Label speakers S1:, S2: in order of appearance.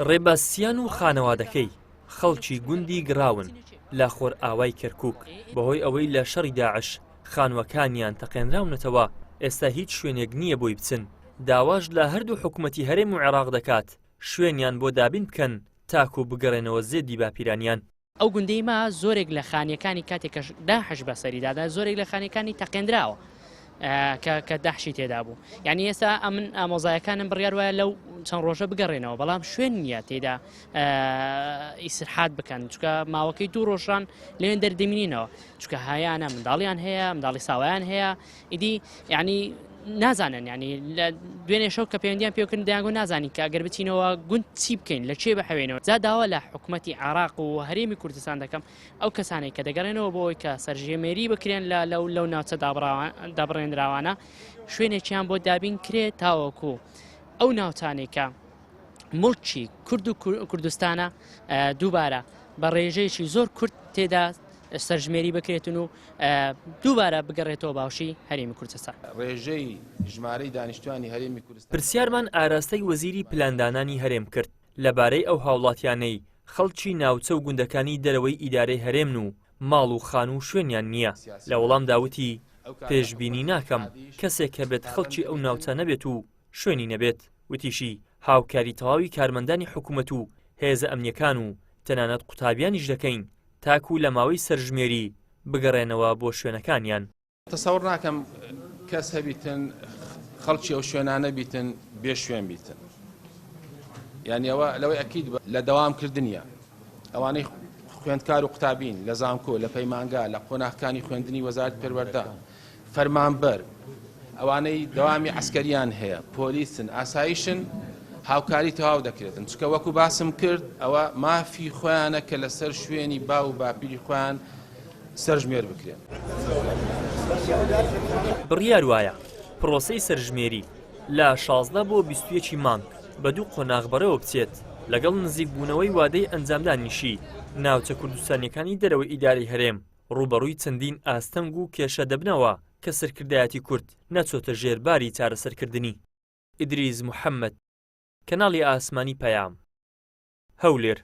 S1: ڕێباز سیان و خانەوادەکەی خەڵکی گوندی گڕاون لە خۆرئاوای کەرکوک، بەهۆی ئەوەی لە شەڕی داعش خانووەکانیان تەقێنراونەتەوە، ئێستا هیچ شوێنێک نییە بۆی بچن، داواش لە هەردوو حکومەتی هەرێم و عێراق دەکات شوێنیان بۆ دابین بکەن تاکو بگەڕێنەوە زێدی باپیرانیان.
S2: ئەو گوندەی ما زۆرێک لە خانیەکانی کاتێک کە داحش بەسەری دادا زۆرێک لە خانیەکانی تەقێنراوە کە کە داحشی تێدا بوو یعنی ئێستا ئەمن ئامۆزایەکانم بڕیار وایە لەو چەند ڕۆژە بگەڕێنەوە بەڵام شوێن نییە تێدا ئیسرحات بکەن چکە ماوەکەی دوو ڕۆژان لەوێن دەردەمینینەوە چکە هەیەە منداڵیان هەیە منداڵی ساوایان هەیە ئیدی یعنی نازانن ینی لە دوێنێ شەو کە پەیوەندیان پێکردن دەیانگو نازانین کە ئەگەر بچینەوە گوند چی بکەین لە چێ بحەوێنەوە جا داوا لە حکوومەتی عراق و هەرێمی کوردستان دەکەم ئەو کەسانێک کە دەگەڕێنەوە بۆ ئەوی کە سەرژێمێری بکرێن لە لەو لەو ناوچە دابڕێنراوانە شوێنێکیان بۆ دابین کرێت تاوەکو ئەو ناوچانێکە موڵکی کورد و کوردستانە دووبارە بە ڕێژەیەکی زۆر کورت تێدا سەرژمێری بکرێتن و دووبارە بگەڕێتەوە باوشی هەرێمی کوردستان.
S3: ڕێژەی ژمارەی دانیشتوانی هەرێمی کوردستان.
S1: پرسیارمان ئاراستەی وەزیری پلاندانانی هەرێم کرد لەبارەی ئەو هاوڵاتیانەی خەڵکی ناوچە و گوندەکانی دەرەوەی ئیدارەی هەرێمن و ماڵ و خانوو و شوێنیان نییە، لە وەڵامدا وتی، پێشبینی ناکەم کەسێک هەبێت خەڵکی ئەو ناوچانە بێت و شوێنی نەبێت، وتیشی، هاوکاری تەواوی کارمەندانی حکومەت و هێزە ئەمنییەکان و تەنانەت قوتابیانیش دەکەین تاکو لە ماوەی سەرژمێری بگەڕێنەوە بۆ شوێنەکانیان.
S3: تەسەور ناکەم کەس هەبیتن خەڵکی ئەو شوێنانە بیتن بێ شوێن بیتن یانی ئەوە لەوەی ئەکید لە دەوام کردنیە ئەوانەی خوێندکار و قوتابین لە زانکۆ لە پەیمانگا لە قۆناغەکانی خوێندنی وەزارەت پەروەردە فەرمانبەر، ئەوانەی دەوامی عەسکەریان هەیە، پۆلیسن، ئاسایشن، هاوکاری تەواو دەکرێتن، چونکە وەکو باسم کرد ئەوە مافی خۆیانە کە لەسەر شوێنی باو و باپیری خۆیان سەرژمێر بکرێن.
S1: بڕیار وایە پرۆسەی سەرژمێری لە 16 بۆ 21 مانگ بە دوو قۆناغ بەڕێوە بچێت، لەگەڵ نزیکبوونەوەی وادەی ئەنجامدانیشی، ناوچە کوردستانییەکانی دەرەوەی ئیدارەی هەرێم ڕووبەڕووی چەندین ئاستەنگ و کێشە دەبنەوە کە سەرکردایەتی کورد نەچۆتە ژێر باری چارەسەرکردنی. ئیدریس محەمەد، کەناڵی ئاسمانی پەیام، هەولێر.